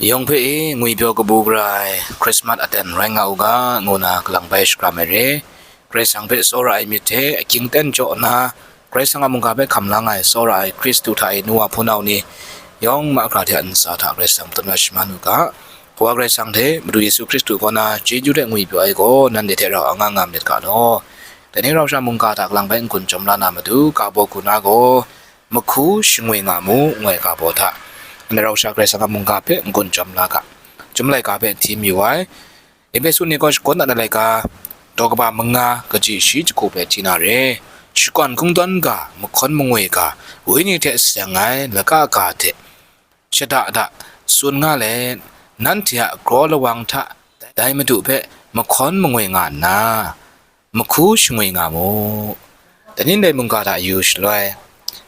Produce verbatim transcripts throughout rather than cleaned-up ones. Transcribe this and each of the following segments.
Yawng hpe e ngwipyaw kabu gara ai Krismas aten rai nga u ga, ngu na kalang bai shakram ai re. Karai Kasang hpe tsawra ai myit hte, akying ten jaw nna, Karai Kasang a mungga hpe hkam la nga ai tsawra ai Hkristu hta e nu wa hpunau ni, yawng mahkra hte a ntsa hta Karai Kasang madat na shaman u ga. Kawa Karai Kasang hte Madu Yesu Hkristu kaw na chyeju hte ngwipyaw ai gaw, nanhte hte rau anga nga myit ga law. Dai ni rau sha mungga hta kalang bai n-gun chyawm la na matu, ga baw hku na gaw, mahku shangwi nga mu, ngu ai ga baw hta, ndai rau sha Karai Kasang a mungga hpe n-gun chyawm la ga. Chyum laika hpe hti mayu ai. Ehpesu ni gaw shakawn dat ai laika, daw kaba manga, kaji shi jahku hpe hti na re. Shakawn kungdawn ga, mahkawn mangwi ga, wenyi hte seng ai laka ga hte shada da tsun nga let, nanhte a kraw lawang hta dai Madu hpe mahkawn mangwi nga nna, mahku shangwi nga mu. Dai ni ndai mungga hta yu shaloi,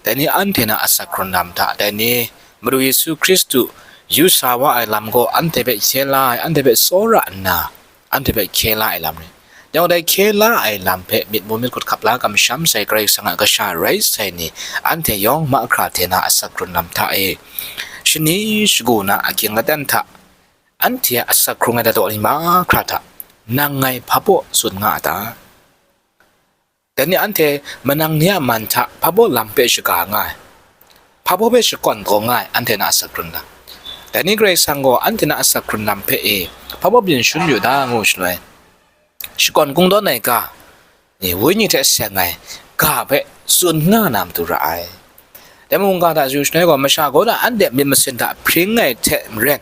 dai ni anhte na asak hkrun lam hta, dai ni Madu Yesu Hkristu yu sa wa ai lam gaw anhte hpe hkye la ai, anhte hpe tsawra nna, anhte hpe hkye la ai lam rai. Yawng dai hkye la ai lam hpe myit mu myit hkut hkap la kamsham sai Karai Kasang a kasha rai sai ni, anhte yawng mahkra hte na asak hkrun lam hta e, shani shagu na akying aten hta, anhte a asak hkrung ai ladaw ni mahkra hta, nang ngai hpa baw tsun nga a ta? Dai ni anhte manang ni a man hta hpa baw lam hpe shaga nga ai, hpa baw hpe shakawn taw nga ai, anhte na asak hkrun lam. Dai ni Karai Kasang gaw anhte na asak hkrun lam hpe e, hpa baw byin shun yu da, ngu shaloi, shakawn kungdawn ai ga, ni wenyi hte seng ai ga hpe tsun nga na matu ra ai. Dai mungga hta yu shaloi gaw, masha gaw na anhte myit masin hta hpring ai hte maren,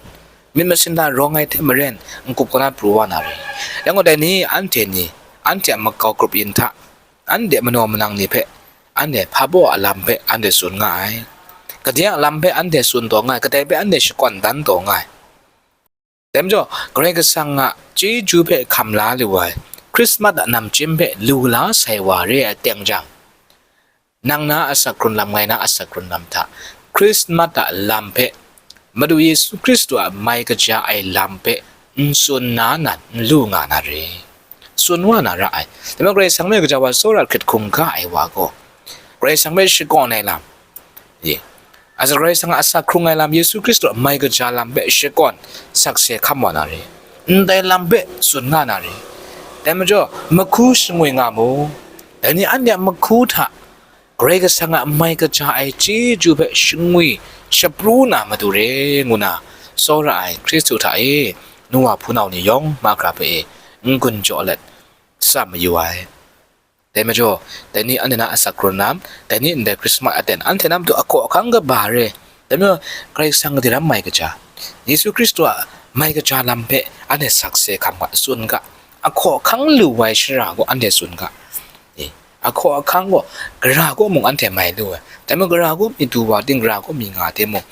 myit masin hta rawng ai hte maren, n-gup kaw na pru wa na re. Yang gaw dai ni, anhte ni, anhte a makau grup yin hta, anhte manaw manang ni hpe, anhte hpa baw a lam hpe anhte tsun nga ai. Kadai a lam hpe anhte tsun taw nga ai, kadai hpe anhte shakawn dan taw nga ai. Dai majaw, Karai Kasang a chyeju hpe hkam la lu ai, Krismas a namchyim hpe lu la sai wa re ai teng jang, nang na asak hkrun lam, ngai na asak hkrun lam hta, Krismas a lam hpe, Madu Yesu Hkristu a mai kaja ai lam hpe n tsun na nan n lu nga na re. Tsun wa na ra ai. Dai majaw Karai Kasang me kaja wa tsawra hkrit hkungga ai wa gaw, Karai Kasang hpe shakawn ai lam, ye, asak Karai Kasang a asak hkrung ai lam, Yesu Hkristu a mai kaja lam hpe shakawn sakse hkam wa na re. Ndai lam hpe tsun nga na re. Dai majaw, mahku shangwi nga mu. Dai ni anhte a mahku hta Karai Kasang a mai kaja ai chyeju hpe shangwi shapru na matu re, ngu na tsawra ai Hkristu hta e, nu wa hpunau ni yawng mahkra hpe e, n-gun jaw let tsam mayu ai. Dai majaw, dai ni anhte na asak hkrun lam, dai ni ndai Krismas aten anhte na matu ahkaw ahkang kaba re. Dai majaw, Karai Kasang gade lam mai kaja, Yesu Hkristu a mai kaja lam hpe anhte sakse hkam ga, tsun ga, ahkaw ahkang lu ai shara gaw anhte tsun ga. E, ahkaw ahkang gaw, gara gaw mung anhte mai lu ai. Dai majaw, gara gaw mi du wa ting, gara gaw mi nga timung,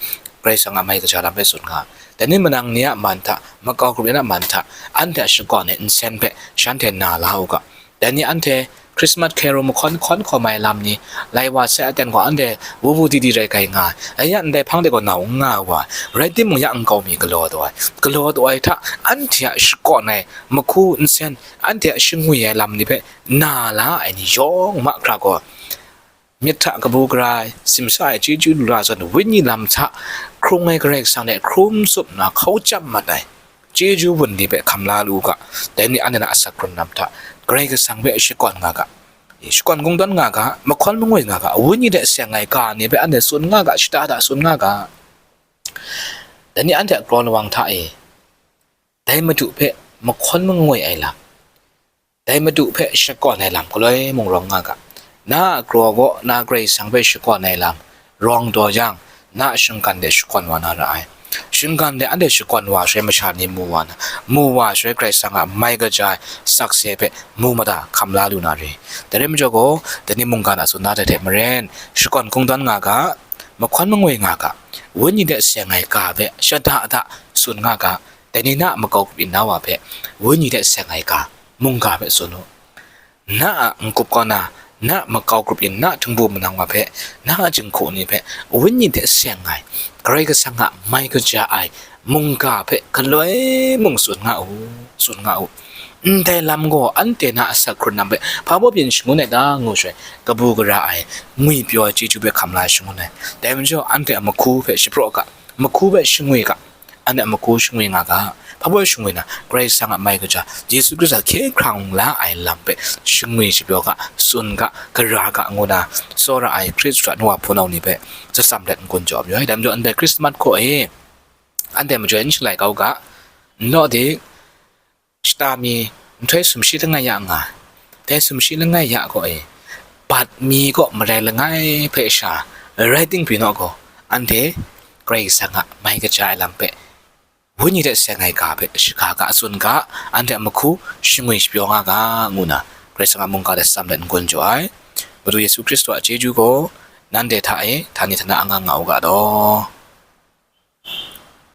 Karai Kasang a mai kaja lam hpe tsun nga. Dai ni manang ni a man hta, makau grup ni a man hta, anhte a shakawn ai nsen hpe shanhte na la u ga. Dai ni anhte Krismas hkye rau mahkawn hkawn hkawm ai lam ni, lai wa sai aten gaw anhte wu wu di di rai kai nga ai. Rai yang, ndai hpang de gaw nau n nga wa ai. Rai timung, ya nkau mi galaw taw ai. Galaw taw ai hta, anhte a shakawn ai mahku nsen, anhte a shangwi ai lam ni hpe na la ai ni yawng mahkra gaw, myit hta kabu gara ai, simsa ai chyeju lu la zawn, wenyi lam hta hkrung ai Karai Kasang hte hkrum tsup nna hkau chyam mat ai chyeju wunli hpe hkam la lu u ga. Dai ni anhte na asak hkrun lam hta, Karai Kasang hpe shakawn nga ga, shakawn kungdawn nga ga, mahkawn mangwi nga ga, wenyi hte seng ai ga ni hpe anhte tsun nga ga, shada da tsun nga ga. Dai ni anhte a kraw lawang hta e, dai Madu hpe mahkawn mangwi ai lam, dai Madu hpe shakawn ai lam galoi mung rawng nga ga. Na a kraw gaw na Karai Kasang hpe shakawn ai lam rawng taw yang, na a shinggan de shakawn wa na ra ai. Shinggan de anhte shakawn wa shaloi masha ni mu wa na, mu wa shaloi Karai Kasang a mai kaja ai sakse hpe mu mada hkam la lu na re. Dai rai majaw gaw, dai ni mungga na tsun na hte hte maren, shakawn kungdawn nga ga, mahkawn mangwi nga ga, wenyi hte seng ai ga hpe shada da tsun nga ga, dai ni na a makau grup yin na wa hpe, wenyi hte seng ai ga, mungga hpe tsun u. Na a n-gup kaw na, na a makau grup yin na a htingbu manang wa hpe, na a jinghku ni hpe, wenyi hte seng ai, Karai Kasang a mai kaja ai mungga hpe galoi mung tsun nga u, tsun nga u. Ndai lam gaw anhte na asak hkrun lam hpe hpa baw byin shangun ai ta, ngu shaloi, kabu gara ai, ngwipyaw ai chyeju hpe hkam la ai shangun ai. Dai majaw, anhte a mahku hpe shapraw ga, mahku hpe shangwi ga, anhte a makhu shangwi nga ga. Hpa baw shangwi na, Karai Kasang a mai kaja, Yesu Hkristu hkye hkrang la ai lam hpe shangwi shapyaw ga, tsun ga, gara ga ngu na, tsawra ai Hkristu a nu wa hpunau ni hpe zatsam let n-gun jaw mayu ai. Dai majaw, ndai Krismas hkaw e, anhte majoi n shalai kau ga, n law de, shata mi nhtoi sumshi langai ya nga, dai sumshi langai ya gaw e, bat mi kaw marai langai hpe sha rai ting pyi naw gaw, anhte Karai Kasang a mai kaja ai lam hpe, Wenyi hte seng ai ga hpe shaga ga tsun ga, anhte a makhu shangwi shapyaw nga ga, ngu na Karai Kasang a mungga hte tsam let n-gun jaw ai. Madu Yesu Hkristu a chyeju gaw nanhte hta e htani htana angang nga u ga law.